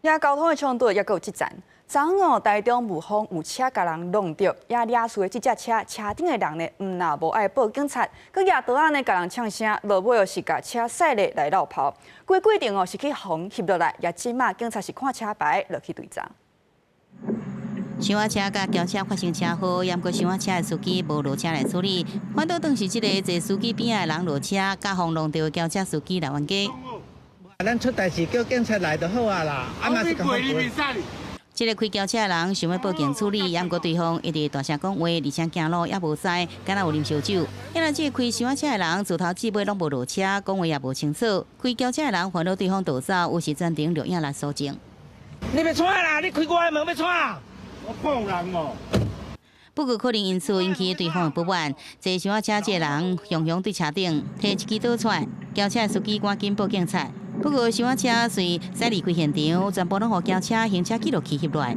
也交通的衝突也閣有進展。昨昏台中霧峰有車共人挵著，也掠事的這隻車車頂的人呢，毋但無愛報警察，閣舉刀仔呢共人嗆聲，落尾是共車駛咧來落跑。規過程哦是去予翕落來，也這馬警察是看車牌落去追查。小仔車佮轎車發生車禍，毋過小仔車的司機無落車來處理，反倒當時這个坐司機邊仔的人落車，佮予挵著的轎車司機來冤家。咱出代誌叫警察來就好啊啦，啊嘛是共這个開轎車的人想欲報警處理，毋過對方一直大聲講話，而且行路也無知，敢若有啉燒酒。因為這个開小仔車的人自頭至尾攏無落車，講話也無清楚。開轎車的人煩惱對方逃走，於是全程錄影來搜證。你欲創啦？你開我的門欲創？我碰人哦。不過可能因此引起對方的不滿，坐小仔車這个人雄雄對車頂提一支刀出來，轎車的司機趕緊報警察。不過小仔車隨駛離開現場，全部攏予轎車行車記錄器翕落來。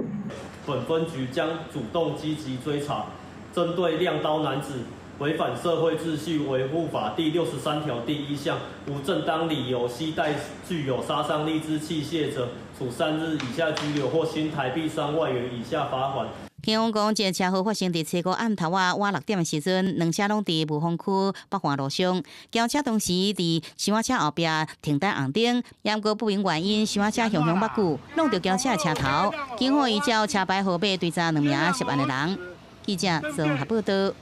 本分局將主動積極追查，針對亮刀男子違反社會秩序維護法第63條第1項，無正當理由攜帶具有殺傷力之器械者，處3日以下拘留或新台幣3萬元以下罰款。警方講，這个車禍發生佇初五暗頭仔晚6點的時陣，兩車攏佇霧峰區北環路上，轎車當時佇小仔車後壁停等紅燈，毋過不明原因，小仔車雄雄目久，挵著轎車的車頭。警方依照車牌號碼追查兩名涉案的人。記者綜合報道。